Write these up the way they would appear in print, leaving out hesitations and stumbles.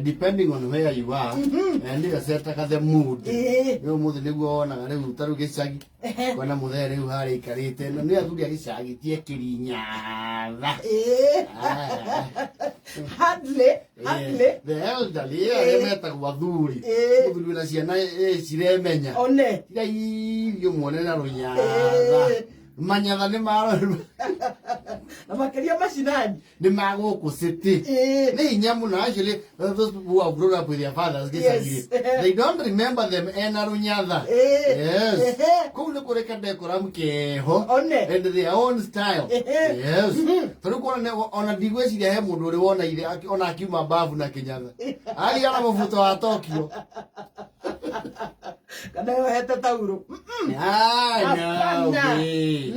Depending on where you are, nĩyo setaga the mood. Nĩ ũmũthĩ nĩguo wonaga rĩu ta rĩu gĩcagi kwena mũthee rĩu harĩa ikarĩte na nĩ athuri a gĩcagi ti ekĩri nyatha. Hardly, hardly. The elderly, arĩa metagwo athuri, mũthuri wĩna ciana ciremenya. One. Tiga irio muone na rũnyatha. Manyatha nĩ maro Na makĩria macinani. Nĩ ma gũkũ city. Nĩ hinya mũno. Actually, those people who have grown up with their fathers gĩcagi, they don't remember them ena rũnyatha. Yes. Kũu nĩ kũrĩ kadekoramu keho One. and their own style. Yes. Tondũ kuona ona ndigwĩciria he mũndũ ũrĩ wona ithe ona akiuma babu na kĩnyatha aria na mũbuto wa Tokyo. Kana yohete tauro. Ah, no Hapana. way.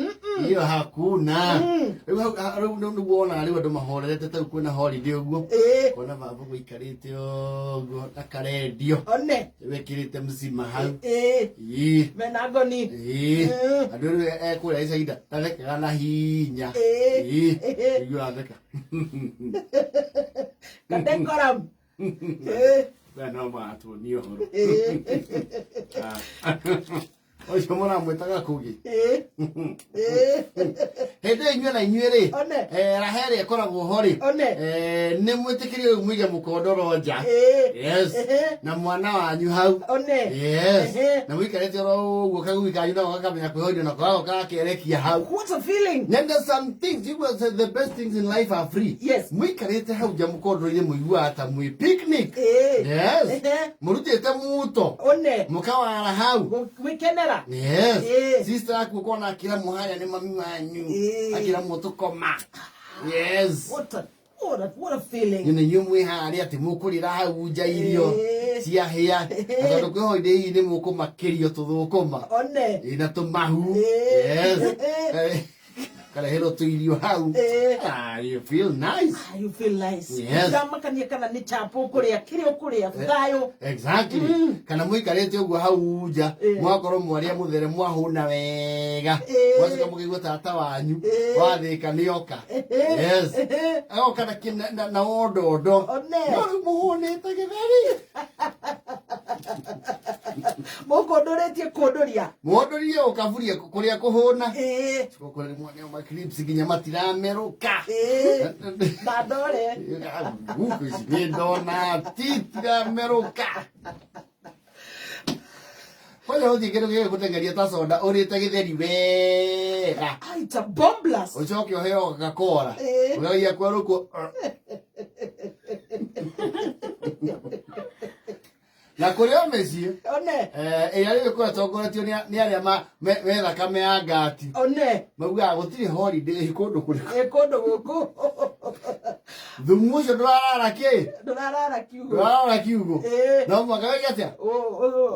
Hiyo hakuna. Rĩu rĩu nĩguo wonaga rĩu andũ mahorerete ta rĩu kwĩna holiday ũguo. Kuona baba gũikarĩte ũguo na karendio. One. Wĩkĩrĩte mzima hau. Ĩĩ. Mena ngoni. Ĩĩ. Andũ rĩu ekũrĩa icagi ndathekaga na hinya. Ĩĩ. Rĩu ũratheka. Kadekoram. We no maratuonia ũhoro. Ũcio mũramwĩtaga kũgĩ. Hĩndĩ ĩyo inyuĩ na inyuĩ rĩ, One. Raha ĩrĩa ĩkoragwo ho rĩ, One. Nĩ mwĩtĩkĩrie rĩu mũige mũkondoro nja. Yes. Na mwana wanyu hau. One. Yes. Na mũikarĩte oro ũguo kagui kanyu nako gakamenya kwĩhoria nako gagoka gakerekia hau. What a feeling. And there's some things, you will say the best things in life are free. Mũikarĩte hau nja mũkondoro-inĩ mũiguaga ta mwĩ picnic. Yes. Mũrutĩte muto. One. Mũkawara hau. Gwikenera. Yes. Sister aku ũkona akĩra mũharĩa nĩ mami wanyu. Akĩra mũtũkoma. Yes. What a feeling. Nĩ inyuĩ mwĩ harĩa atĩ mũkũrĩra hau nja irio ciahĩa. Na tondũ kwĩ holiday hihi nĩ mũkũmakĩrio tũthũkũma. One. Ĩ, na tũmahu. Yes. Kareherwo tũirio hau. Ah, you feel nice. Ah, you feel nice. Yes. Ndiramakania kana nĩ chapo ũkũrĩa, kĩrĩa ũkũrĩa, thayũ. Exactly. Kana mũikarĩte ũguo hau nja, mwakorwo mwarĩa mũthere mwahũna wega. Mwacoka mũkaigua tata wanyu wathĩka nĩoka. Yes. Agoka na na wondondo. One. No rĩu mũhũnĩte gĩtheri. Mũkũndũrĩtie kũndũria. Mũndũrie ũkaburia kũrĩa kũhũna. Kũrĩa mwana ma clips nginya matiramerũka. Na ndore. Gũkũ ici nĩ ndona titiramerũka. Kwanja gũtirĩ kĩndũ gĩgũteng'eria ta soda ũrĩte gĩtheri wega. Ah, it's a bomb blast. Ũcoke ũheo gakora. Ũgagia kwerũkwo. Na kũrĩ o mĩciĩ One. Ĩrĩa rĩu ĩkoragwo ĩtongoretio nĩ arĩa me thakame ya ngati. One. Maugaga gũtirĩ holiday kũndũ kũrĩkũ. Kũndũ gũkũ. Thumu ũcio ndũrarara kĩ? Ndũrarara kiugũ. Ndũrarara kiugũ. No mũhaka wĩke atĩa?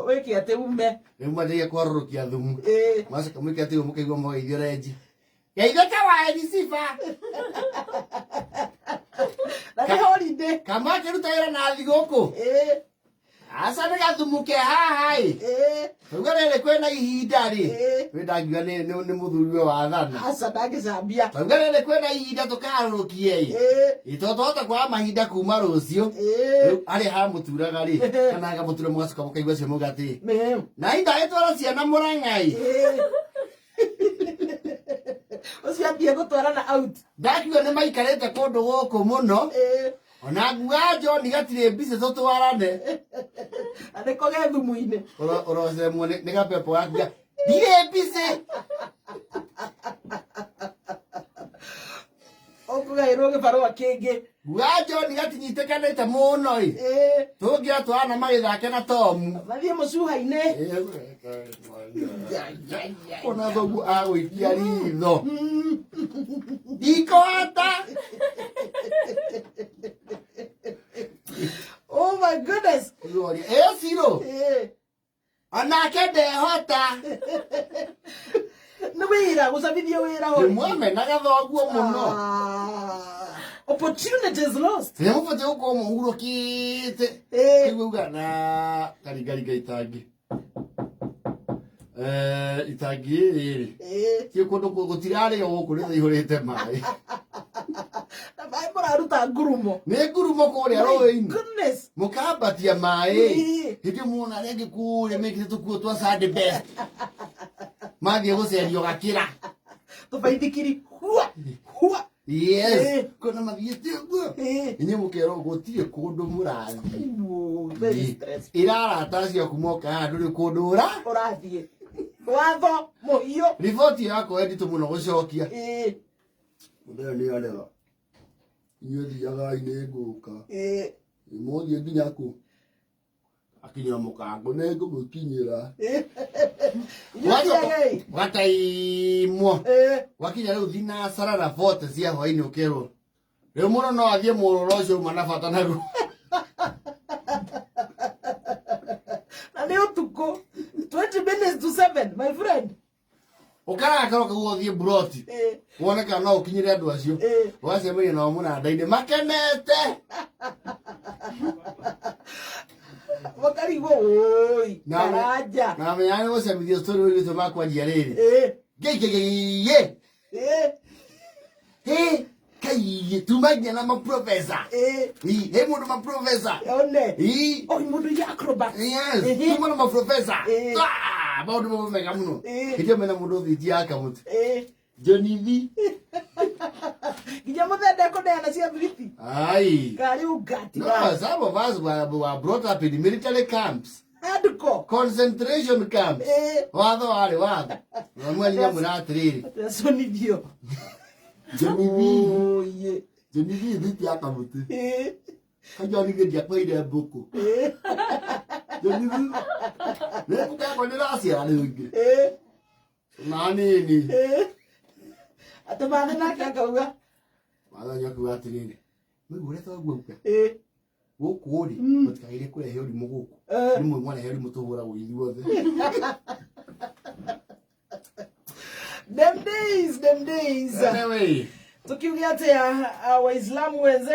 Wĩke atĩ ume. Rĩu manjagia kwarũrũkia thumu. Macoka mwĩke atĩ mũkaigua mwageithio renji. Geithĩka wa Elisiba. Na nĩ holiday. Kama akĩruta wĩra na thigũkũ. Aca nĩ gathumu ke haha ĩ. Tauga rĩrĩ kwĩna ihinda rĩ. Wĩ ndangiuga nĩ mũthuri we wathana. Aca ndangĩcambia. Tauga rĩrĩ kwĩna ihinda tũkarũrũkie ĩ. Ĩ tondũ twahota kwaga mahinda kuma rũciũ. Rĩu arĩa hamũturaga rĩ kana agamũtura mũgacoka mũkaigua acio mauga atĩrĩ. Na indagĩtwara ciana Mũrang'a ĩ. Ũcio athiĩ gũtwarana out. Ndakiuga nĩ maikarĩte kũndũ gũkũ mũno. Ona nguga John gatirĩ mbica tũtwarane. Na nĩko ge thumu-inĩ. Ũrocemwo nĩ gapepo gakuga ndirĩ mbica. Ũkũgaĩrwo gĩbarũa kĩngĩ. Nguga John gatinyitĩkanĩte mũno ĩ. Tũngĩra twana magĩthake na Tomu. Mathiĩ mũcuha-inĩ. Ona thoguo agũikia ritho. Ndikũhota. Oh my goodness. Ũroria, ĩyo Ciro. Onake ndehota. Nĩ wĩra gũcabithia wĩra ũyũ. Mwamenaga thoguo mũno. Opportunities lost. Nĩ mũbatiĩ gũkorwo mũhurũkĩte. Kĩguo uga na karingaringa itangi. Itangi rĩrĩ rĩ. Ti kũndũ gũtirarĩo gũkũ nĩ thaihũrĩte maĩ. Na maĩ mũraruta ngurumo. Nĩ ngurumo kũrĩa My rũĩ-inĩ. goodness. Mũkambatia maĩ. Ĩĩ. Hĩndĩ ĩyo muona arĩa angĩ kũrĩa mekĩrĩte tũkuo twa Sunday best. Mathiĩ gũcerio gakĩra. Tũbaithikiri. Hua. Hua. Yes. Ĩĩ. Kona mathiĩte ũguo. Ĩĩ. Inyuĩ mũkerwo gũtirĩ kũndũ mũrathiĩ. Ooh, very stressful. Ĩra arata acio aku moka haha ndũrĩ kũndũ ũra. Ũrathiĩ. Watho mũhiũ. Riboti ĩyo yakwa ĩ nditũ mũno gũcokia. Ĩĩ. Mũthenya nĩ arega. Inyuĩ thiagai nĩ ngũka. Ĩĩ. Mũthiĩ nginya kũ? Akinya mũkango nĩ ngũmũkinyĩra. Ĩĩ. Inyuĩ thiagai. Wataimwo. Ĩĩ. Wakinya rĩu thinacara na 40 cia hwainĩ ũkerwo. Rĩu mũno no athiĩ mũrũro ũcio uma na bata naguo. Na nĩ ũtukũ. 20 minutes to 7, my friend. Ũkarakara ũkaigua ũthiĩ mburoti. Ĩĩ. Wone kana no ũkinyĩre andũ acio. Ĩĩ. Ũgacemania nao mũnanda-inĩ makenete. Makarigwo ũi. Na- Karanja. Na menya nĩ gũcemithia story ũrĩa makwanjia rĩrĩ. Ĩĩ. Gĩgĩgĩgĩ. Ĩĩ. Hĩ, kai tuma nginya na maprofesa. Ĩĩ. Hĩ mũndũ maprofesa. One. Ĩ. Oi mũndũ iria acrobat. Yes, Ĩhĩ. tuma na maprofesa. Ĩĩ. Ah, maũndũ mamwe mega mũno. Ĩĩ. Hĩndĩ ĩyo mena mũndũ ũthĩtie akamũtĩ. Ĩĩ. Johnny V. Nginya mũthende kũneana cia thwiti. Ai. Karĩ ungati. No, some of us were brought up in military camps, Hardcore. concentration camps. Ĩĩ. Watho warĩ watho. Na mwanyinya mwĩra atĩrĩrĩ. Aconithio. Johnny V. Oye. Johnny V thĩtie akamũtĩ. Ĩĩ. Johnny V ndiakũheire mbũkũ. Ĩĩ. Johnny V. Nĩ mbũkũ yakwa ndĩraciara rĩngĩ. Ĩĩ. Na nini. Ĩĩ. Atĩ mathe nake akauga. Watho nyakuga atĩrĩrĩ. Mũigua ũrĩa twaguo auga. Ĩĩ. Gũkũ rĩ, Mm. mũtikagĩre kũrehe ũrimũ gũkũ. Eh. Nĩ mwe mwarehe ũrimũ tũhũragwo ithuothe. Them days, them days. Anyway. Tukiuga atĩa Waislamu wenzetu.